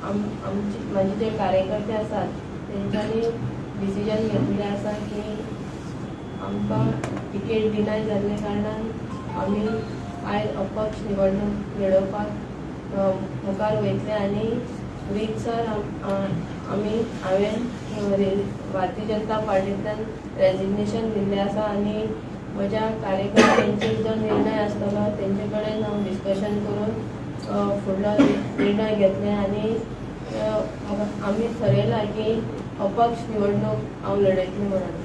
आमची म्हाजे जे कार्यकर्ते आसात तेंच्यांनी डिसिजन घेतलें आसा की आमकां तिकेट डिनाय जाल्ले कारणान आमी आयज अपक्ष निवडणूक लडोवपाक मुखार वयतले आनी रितसर आमी हांवें भारतीय जनता पार्टींतल्यान रेजिग्नेशन दिल्लें आसा आनी म्हज्या कार्यकर्त्यांचेर जो निर्णय आसतलो तेंचे कडेन हांव डिस्कशन करून फुडलो निर्णय घेतले आनी आमी थरयलां की अपक्ष निवडणूक हांव लडयतलें म्हणून.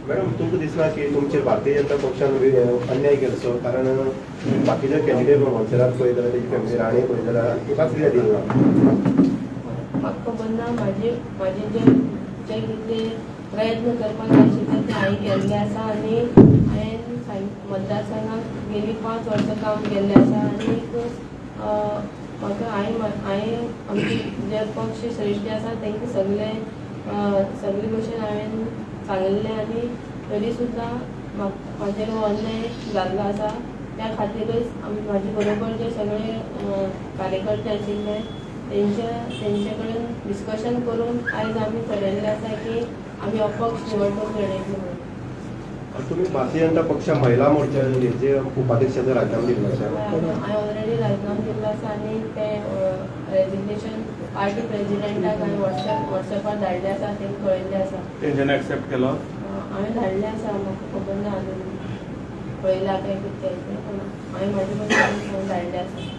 मॅडम, तुमकां दिसना की तुमचेर भारतीय जनता पक्षान अन्याय केलो? कारण बाकीचे कॅन्डिडेट मनसरात पळयत जाल्यार, तेजी फॅमिली राणे पळयत जाल्यार, तुकाच कित्याक दिलें ना? म्हाका खबर ना. म्हाजी म्हाजे जे जे कितले प्रयत्न करपाक जाय आशिल्ले ते हांवें केल्ले आसा आनी हांवें मतदारसंघात गेली 5 वर्सां काम केल्लें आसा आनी म्हाका हांवें हांवें आमचे जे पक्ष श्रेश्ठी आसा तांकां सगळे सगळे भशेन हांवें सांगिल्लें आनी तरी सुद्दां म्हाजेर हो अन्याय जाल्लो आसा. त्या खातीरच आमी म्हाजे बरोबर जे सगळे कार्यकर्ते आशिल्ले तेंचे कडेन डिस्कशन करून आयज आमी थरयल्लें आसा की आमी अपक्ष निवडणूक लडयतले म्हणून. तुम्ही भारतीय जनता पक्ष महिला मोर्चाचे जे उपाध्यक्षाचो राजीनामो दिल्लो आसा. हांवें ऑलरेडी राजीनामो दिल्लो आसा आनी तें रेजिग्नेशन पार्टी प्रेजिडेंटाक हांवें वॉट्सॅपार धाडलें आसा, तांकां कळयल्लें आसा. तेंच्यांनी एक्सेप्ट केलो? हांवें धाडलें आसा. म्हाका खबर ना अजून पळयलां काय कितें तें, पूण हांवें म्हाजे बद्दल धाडलें आसा.